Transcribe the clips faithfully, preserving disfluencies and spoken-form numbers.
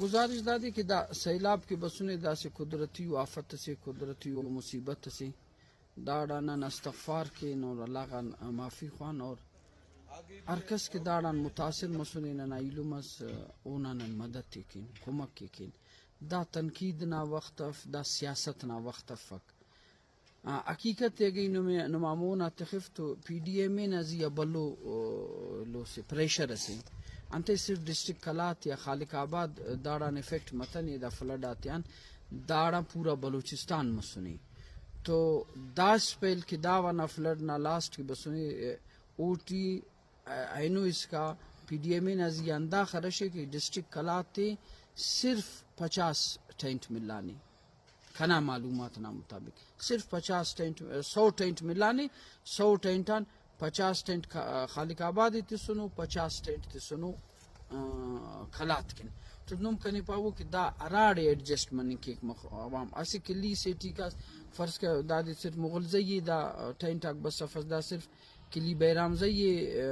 گزارش دادے کہ دا سیلاب کہ بسنے، دا اسہ قدرتی و آفت اسے، قدرتی و مصیبت اسے۔ داڑان نن استغفار کین اور اللہ غان معافی خوان، اور ہر کس کہ داڑان متاثر مسنے، ننا ایلم اس، اونا نن مدد ءِ کین، کمک ءِ کین۔ دا تنقید نا وخت اف، دا سیاست نا وخت افک۔ آ، حقیقت ءِ اگہ ای نمے، نما مون آ تخف تو پی ڈی ایم اے نا زی آ بھلو، او، ایلو سے پریشر اسے۔ انتئے صرف ڈسٹرکٹ قلات یا خالق آباد داڑان افیکٹ متنے دا فلڈ آتیان، داڑان پورا بلوچستان مسنے۔ تو دا اسپیل کہ دا ونا فلڈ نا لاسٹ کہ بسنے، اوٹی اینو اسکا پی ڈی ایم اے نا زی آ ہنداخہ رش ءِ کہ ڈسٹرکٹ قلات ءِ صرف پچاس ٹینٹ ملانے۔ کنا معلومات نا مطابق صرف پچاس ٹینٹ، سو ٹینٹ ملانے، سو ٹینٹ آن پچاس ٹینٹ خا-، خالق آباد ءِ تسنو، پچاس ٹینٹ تسنو، آ، قلات کن۔ تو نم کنے پاوہ کہ دا ہراڑے ایڈجسٹ مننگ کیک مخ-، عوام اسہ کلی سے ٹی کاس، فرض کہ دادے صرف مغل زئی ءِ دا ٹینٹ آک بس افس، دا صرف کلی بہرام زئی ءِ، آ،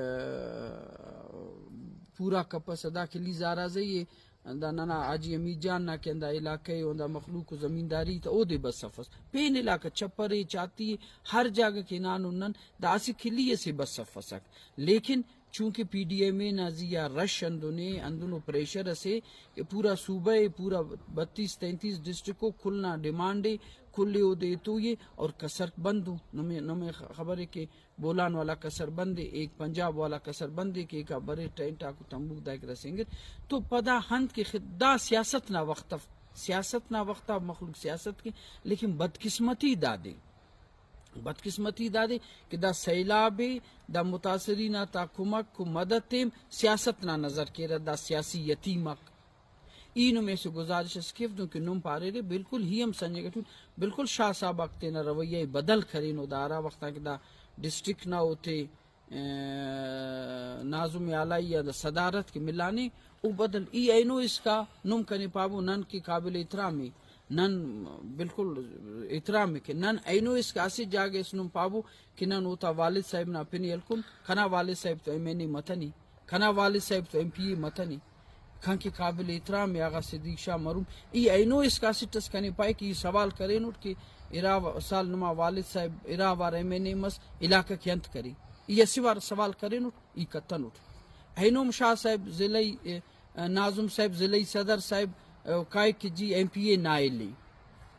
پورا کپسہ، دا کلی زارا زئی ءِ، دا ننا حاجی حمید جان نا کہ ہندا علاقہ ءِ، ہندا مخلوق و زمینداری تہ اودے بس افس۔ پین علاقہ چپر ءِ، چاتی ءِ، ہر جاگہ کہ ہنانن نن، دا اسہ کلی ئسے بس افسک۔ لیکن چونکہ پی ڈی ایم اے نا زی آ رش ہندن ءِ، ہندنو پریشر ئسے کہ پورا صوبہ ءِ، پورا بتیس تینتیس ڈسٹرکٹ ءِ کل نا ڈیمانڈ ءِ، کل ءِ اودے ایتوئی ءِ اور کسر بند ءُ۔ نمے، نمے خبر ءِ کہ بولان والا کسر بند ءِ، ایک پنجاب والا کسر بند ءِ کہ ایکا بریر ٹینٹ آک و تمبوک دائیک رسینگت۔ تو پدا ہند کہ خد-، دا سیاست نا وخت اف، سیاست نا وخت آ مخلوق سیاست کے، لیکن بدقسمتی دادے، بدقسمتی دادے کہ دا سیلاب ءِ، دا متاثرین آتا کمک و مدد تیم سیاست نا نظر کیرہ، دا سیاسی یتیم آک۔ ای نمے اسہ گزارش اس کیو دن کہ نم پاریرے، بالکل ای ہم سنجھگہ ٹی اُن، بالکل شاہ صاحب آک تینا رویہ ءِ بدل کرینو، دا ہرا وخت آ کہ دا ڈسٹرکٹ نا اوتے، آ، ناظم اعلیٰ یا دا صدارت کہ ملانے، او بدل ای اینو اسکا نم کنے پابو نن کہ قابل احترام ءِ، نن بالکل احترام ءِ کہ نن اینو اسکا اسہ جاگہ اس نم پابو کہ نن اوتا والد صاحب نا پن ءِ ہلکن، کنا والد صاحب تو ایم این اے متنے۔ کنا والد صاحب تو ایم پی اے متنے، کن کہ قابل احترام ءِ آغا صدیق شاہ مرحوم۔ ای اینو اسکا اسٹ اس کنے پائے کہ ای سوال کرینٹ کہ ارا و-، سال نما والد صاحب ارا وار ایم این اے مس، علاقہ کہ انت کرے؟ ای اسہ وار سوال کرینٹ، ای کتنٹ۔ اینو ہم شاہ صاحب ضلعی، ا، ناظم صاحب ضلعی صدر صاحب، ا، کائک کہ جی ایم پی اے نااہل ءِ۔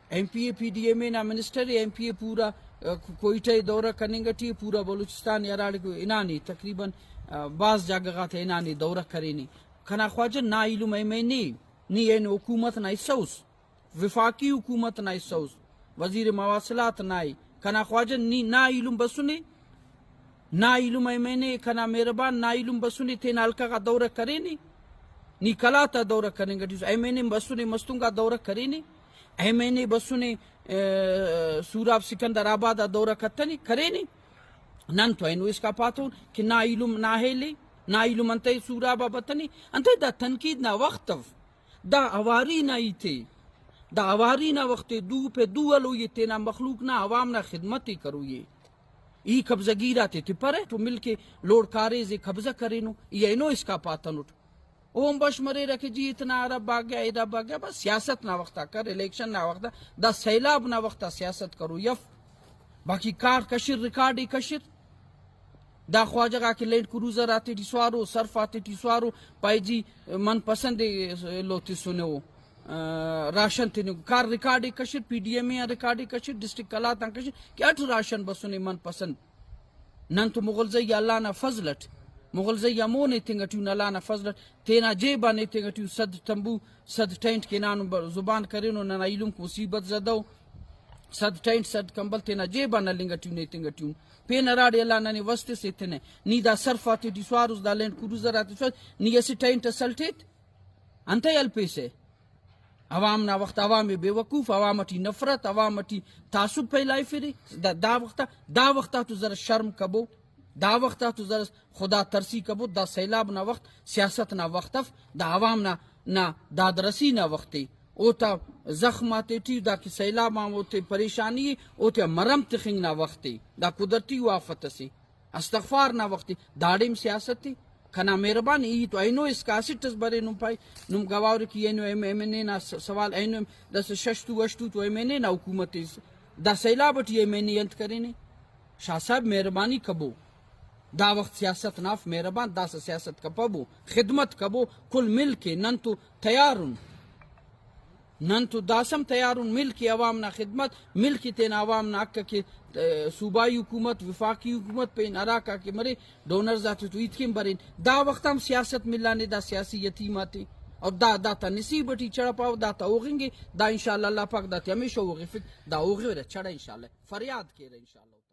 ایم پی اے پی ڈی ایم اے نا منسٹر ءِ، ایم پی اے پورا، آ، کو-، کوئٹہ ءِ دورہ کننگ ٹی ءِ، پورا بلوچستان ءِ ہراڑے کہ ہنانے تقریباً، آ، بھاز جاگہ غاتے ہنانے دورہ کرینے۔ کنا خواجہ نا ایلم ایم این اے، نی اینو حکومت نا حصہ اس، وفاقی حکومت نا حصہ اس، وزیر مواصلات نا ءِ۔ کنا خواجہ نی نا ایلم بسنے، نا ایلم ایم این اے، کنا مہربان نا ایلم بسنے، تینا حلقہ غا دورہ کرینے۔ نی قلات آ دورہ کننگ ٹی اس، ایم این اے بسنے مستونگ آ دورہ کرینے، ایم این اے بسنے، آ، سوراب سکندر آباد آ دورہ کتنے، کرینے۔ نن تو اینو اسکا پاتون کہ نا ایلم نااہل ءِ، نا ایلم انتئے سوراب آ بتنے، انتئے دا تنقید نا وخت اف۔ دا اواری نا ہیت ءِ، دا اواری نا وخت ءِ، دو پہ دو ہلوئی ءِ، تینا مخلوق نا، عوام نا خدمت ءِ کروئی ءِ۔ ای قبضہ گیر آتے تپرہ تو مل کے لوڑ کاریز ءِ قبضہ کرینو، ای اینو اسکا پاتنٹ۔ اوہم بش مریرہ کہ جی اتنا ارب آ گیا، ارب آ گیا، بس سیاست نا وخت آ کر، الیکشن نا وخت آ، دا سیلاب نا وخت آ سیاست کرو یف۔ باقی کار کشر، ریکارڈ ءِ کشر۔ دا خواجہ غاک لینڈ کروزر آتیٹی سوارو، سرف آتیٹی سوارو، پائے جی من پسند ایلو تسنے او، آ، راشن تننگ۔ کار ریکارڈ ءِ کشر، پی ڈی ایم اے آن ریکارڈ ءِ کشر، ڈسٹرکٹ قلات آن کشر کہ اٹ راشن بسنے من پسند۔ نن تو مغل زئی آ اللہ نا فضل اٹ، مغل زئی آ مون ایتنگ ٹی اُن، اللہ نا فضل اٹ تینا جیب آن ایتنگ ٹی اُن، صد تمبو، صد ٹینٹ کہ ہنانن بر-، زبان کرینو، ننا ایلم مصیبت زدہ ءُ۔ صد ٹینٹ، صد کمبل تینا جیب آن ہلنگ ٹی اُن، ایتنگ ٹی اُن۔ پین ہراڑے اللہ ننے وس تس ایتنہ۔ نی دا سرف آتیٹی سوارس، دا لینڈ کروزر آتے سوارس، نی اسہ ٹینٹ اس ہلٹیت، انتئے ہلپیسہ؟ عوام نا وخت، عوام ءِ بے وقوف، عوام ٹی نفرت، عوام ٹی تعصب پھیلائفرے۔ دا، دا وخت آ، دا وخت آ تو ذرا شرم کبو، دا وخت آ تو ذرا خدا ترسی کبو۔ دا سیلاب نا وخت سیاست نا وخت اف، دا عوام نا، نا دادرسی نا وخت ءِ۔ اوتا زخم آتے ٹی، دا کہ سیلاب آن اوتے پریشانی ءِ، اوتیا مرم تخنگ نا وخت ءِ۔ دا قدرتی و آفت اسے۔ استغفار نا وخت ءِ، داڑے ہم سیاست ءِ۔ کنا مہربانی ای تو اینو اسکا اسٹ اس برے نم پائے، نم گواہ کہ اینو ایم، ایم این اے نا س-، سوال اینو ایم داسہ شش تو ہشت تو تو ایم این اے نا حکومت اس۔ دا سیلاب ٹی ایم این اے انت کرینے؟ شاہ صاحب مہربانی کبو۔ دا وخت سیاست ناف مہربان، داسہ سیاست کپبو، خدمت کبو، کل مل کے نن تو تیار ان۔ نن تو داسم تیار ان مل کے عوام نا خدمت، مل کے تینا عوام نا حق کہ، اه، صوبائی حکومت، وفاقی حکومت پین ہراکا کہ مرے، ڈونرز آتے تو ہیت کن برین۔ دا وخت ہم سیاست ملانے دا سیاسی یتیم آتے۔ اور دا، دا تا نصیب ٹی چڑپاو، دا تا اوغنگے، دا انشاءاللہ اللہ پاک دا تے ہمیشہ اوغفک، دا اوغرہ چڑہ انشاءاللہ۔ فریاد کیرہ انشاءاللہ۔